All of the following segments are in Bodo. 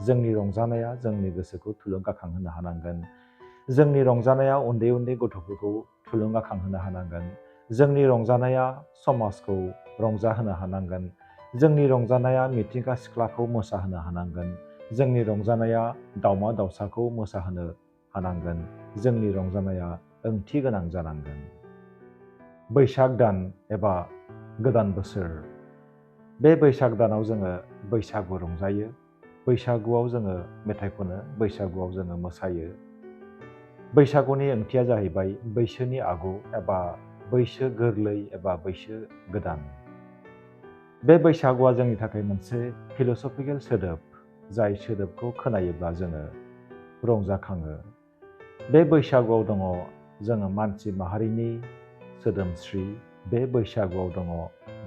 जोंनि रंजानाया जोंनि गोसोखौ थुलुंगाखांहोनो हानांगोन। जोंनि रंजानाया उन्दै उन्दै गथ'फोरखौ थुलुंगाखांहोनो हानांगोन। जोंनि रंजानाया समाजखौ रंजाहोनो हानांगोन। जोंनि रंजानाया मिथिंगा सिख्लाखौ मोसाहोनो हानांगोन। जोंनि रंजानाया दाउमा दाउसाखौ मोसाहोनो हानांगोन। जोंनि रंजानाया ओंथि गोनां जानांगोन। बैसाग दान एबा गोदान बोसोर, बे बैसाग दानाव जोङो बैसागु रंजायो। बैसागुआव जोङो मेथाइ खनो, बैसागुआव जोङो मोसायो। बैसागुनि ओंथिया जाहैबाय बैसोनि आगु एबा बैसो गोरलै एबा बैसो गोदान। बे बैसागुआ जोंनि थाखाय मोनसे फिल'सफिकेल सोदोब, जाय सोदोबखौ खोनायोब्ला जोङो रंजाखाङो। बे बैसागुआव दङ जोङो मानसि माहारिनि सोदोमस्रि, बे बैसागुआव दङ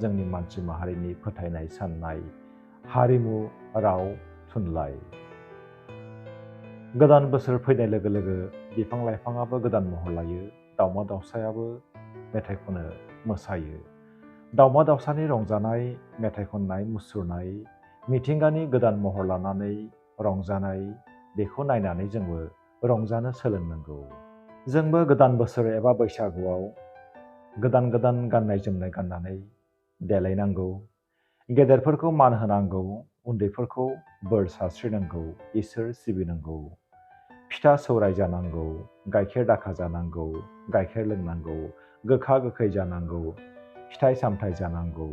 जोंनि मानसि माहारिनि फोथायनाय साननाय, हारिमु, राव, थुनलाइ। गोदान बोसोर फैनाय लोगो लोगो बिफां लाइफाङाबो गोदान महर लायो, दाउमा दाउसायाबो मेथाइ खनो, मोसायो। दाउमा दाउसानि रंजानाय, मेथाइ खननाय, मुसुरनाय, मिथिंगानि गोदान महर लानानै रंजानाय, बेखौ नायनानै जोंबो रंजानो सोलोंनांगौ। जोंबो गोदान बोसोर एबा बैसागुआव गोदान गोदान गाननाय जोमनाय गाननानै देलायनांगौ, गेदेरफोरखौ मान होनांगौ, उन्दैफोरखौ बोर सारस्रिनांगौ, इसोर सिबिनांगौ, फिथा सौराय जानांगौ, गाइखेर दाखा जानांगौ, गाइखेर लोंनांगौ, गोखा गोखै जानांगौ, फिथाइ सामथाइ जानांगौ।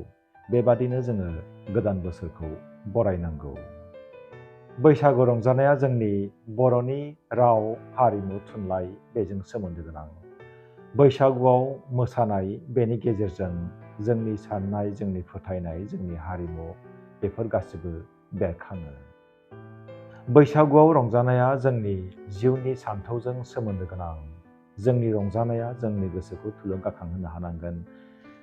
बेबादिनो जोङो गोदान बोसोरखौ बरायनांगौ। बैसागु रंजानाया जोंनि बर'नि राव, हारिमु, थुनलाइ, बेजों सोमोन्दो गोनां। बैसागुआव मोसानाय, बेनि गेजेरजों जोंनि साननाय, जोंनि फोथायनाय, जोंनि हारिमु, बेफोर गासिबो बेरखाङो। बैसागुआव रंजानाया जोंनि जिउनि सानथौजों सोमोन्दो गोनां। जोंनि रंजानाया जोंनि गोसोखौ थुलुंगाखांहोनो हानांगोन।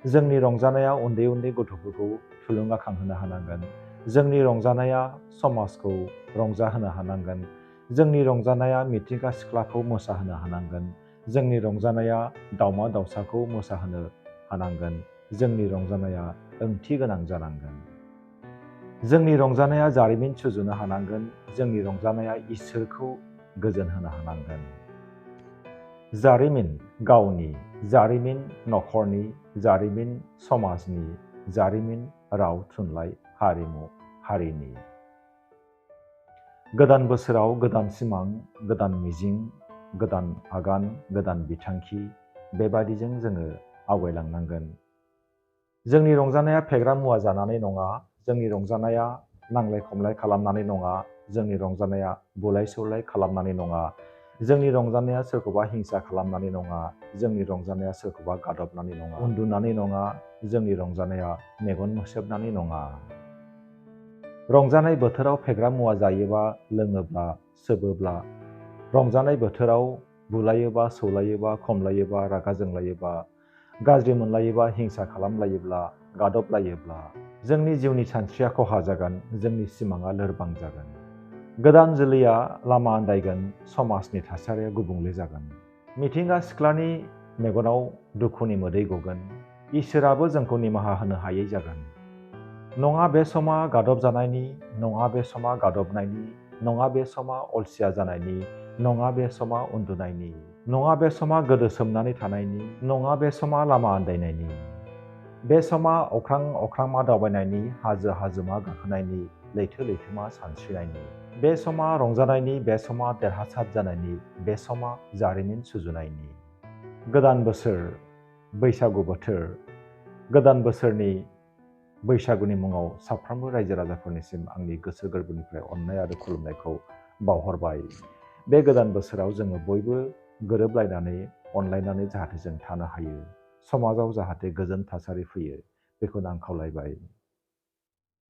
जोंनि रंजानाया उन्दै उन्दै गथ'फोरखौ थुलुंगाखांहोनो हानांगोन। जोंनि रंजानाया समाजखौ रंजाहोनो हानांगोन। जोंनि रंजानाया मिथिंगा सिख्लाखौ मोसाहोनो हानांगोन। जोंनि रंजानाया दाउमा दाउसाखौ मोसाहोनो हानांगोन। जोंनि रंजानाया ओंथि गोनां जानांगोन। जोंनि रंजानाया जारिमिन सुजुनो हानांगोन। जोंनि रंजानाया इसोरखौ गोजोन होनो हानांगोन। जारिमिन गावनि, जारिमिन न'खरनि, जारिमिन समाजनि, जारिमिन राव, थुनलाइ, हारिमु, हारिनि। गोदान बोसोराव गोदान सिमां, गोदान मिजिं, गोदान आगान, गोदान बिथांखि, बेबादिजों जोङो आवगायलांनांगोन। जोंनि रंजानाया फेग्रा मुवा जानानै नङा, जोंनि रंजानाया नांलाय खमलाय खालामनानै नङा, जोंनि रंजानाया बुलाय सौलाय खालामनानै नङा, जोंनि रंजानाया सोरखौबा हिंसा खालामनानै नङा, जोंनि रंजानाया सोरखौबा गादबनानै नङा, उन्दुनानै नङा, जोंनि रंजानाया मेगन मोसेबनानै नङा। रंजानाय बोथोराव फेग्रा मुवा जायोबा, लोङोब्ला, सोबोब्ला, रंजानाय बोथोराव बुलायोबा, सौलायोबा, खमलायोबा, रागा जोंलायोबा, गाज्रि मोनलायोबा, हिंसा खालामलायोब्ला, गादबलायोब्ला, जोंनि जिउनि सानस्रिया खहा जागोन, जोंनि सिमाङा लोरबां जागोन। गोदान जोलैया लामा आन्दायगोन, समाजनि थासारिया गुबुंले जागोन। मिथिंगा सिख्लानि मेगनाव दुखुनि मोदै गगोन, इसोराबो जोंखौ निमाहा होनो हायै जागोन। नङा बे समा गादब जानायनि, नङा बे समा गादबनायनि, नङा बे समा अलसिया जानायनि, नङा बे समा उन्दुनायनि, नङा बे समा गोदोसोमनानै थानायनि, नङा बे समा लामा आन्दायनायनि। बे समा अख्रां अख्रांमा दावबायनायनि, हाजो हाजोमा गाखोनायनि, लैथो लैथोमा सानस्रिनायनि। बे समा रंजानायनि, बे समा देरहासार जानायनि, बे समा जारिमिन सुजुनायनि। गोदान बोसोर, बैसागु बोथोर, गोदान बोसोरनि बैसागुनि मुङाव साफ्रोमबो रायजो राजाफोरनिसिम आंनि गोसो गोरबोनिफ्राय अननाय आरो खुलुमनायखौ बावहरबाय। बे गोदान बोसोराव जोङो बयबो गोरोबलायनानै, अनलायनानै जाहाथे जों थानो हायो, समाजाव जाहाथे गोजोन थासारि फैयो, बेखौनो आं खावलायबाय।